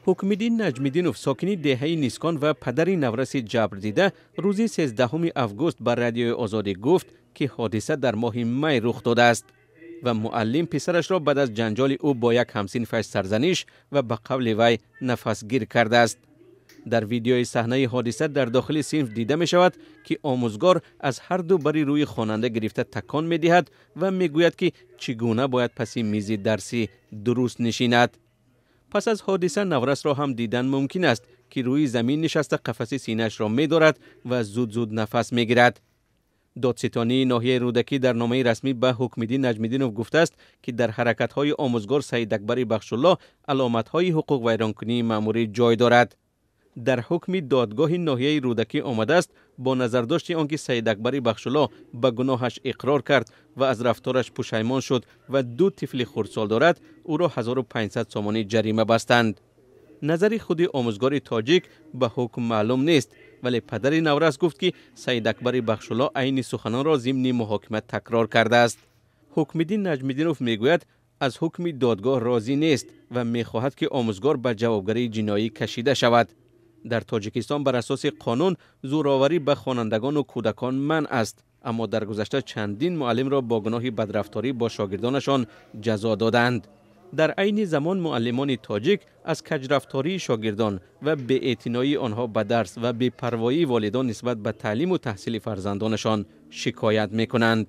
Ҳукмиддин Наҷмиддинов, сокини деҳаи Нискон ва падари навраси ҷабрдида, рӯзи 13 август ба Радиои Озодӣ гуфт, ки ҳодиса дар моҳи май рух додааст ва муаллим писарашро баъд аз ҷанҷоли ӯ бо як ҳамсинфаш сарзаниш ва ба қавли вай нафасгир кардааст. Дар видеои саҳнаи ҳодиса дар дохили синф дида мешавад, ки омӯзгор аз ҳар ду бари рӯи хонанда гирифта такон медиҳад ва мегӯяд, ки чӣ гуна бояд паси мизи дарсӣ дуруст нишинад. Пас аз ҳодиса наврасро ҳам дидан мумкин аст, ки рӯи замин нишаста қафаси синаашро медорад ва зуд-зуд нафас мегирад. Додситонии ноҳияи Рӯдакӣ дар номаи расмӣ ба Ҳукмиддин Наҷмиддинов гуфтааст, ки дар ҳаракатҳои омӯзгор Саидакбари Бахшулло аломатҳои ҳуқуқвайронкунии маъмурӣ ҷой дорад. Дар ҳукми додгоҳи ноҳияи Рӯдакӣ омадааст, бо назардошти он ки Саидакбари Бахшулло ба гуноҳаш иқрор кард ва аз рафтораш пушаймон шуд ва ду тифли хурдсол дорад, ӯро 1500 сомонӣ ҷарима бастанд. Назари худи омӯзгори тоҷик ба ҳукм маълум нест, вале падари наврас гуфт, ки Саидакбари Бахшулло айни суханонро зимни муҳокима такрор кардааст. Ҳукмиддин Наҷмиддинов мегӯяд, аз ҳукми додгоҳ розӣ нест ва мехоҳад, ки омӯзгор ба ҷавобгарии ҷиноӣ кашида шавад. Дар Тоҷикистон бар асоси қонун зӯроварӣ ба хонандагону кӯдакон манъ аст, аммо дар гузашта чандин муаллимро бо гуноҳи бадрафторӣ бо шогирдонашон ҷазо доданд. Дар айни замон муаллимони тоҷик аз каҷрафтории шогирдон ва беэътиноии онҳо ба дарс ва бепарвоии волидон нисбат ба таълиму таҳсили фарзандонашон шикоят мекунанд.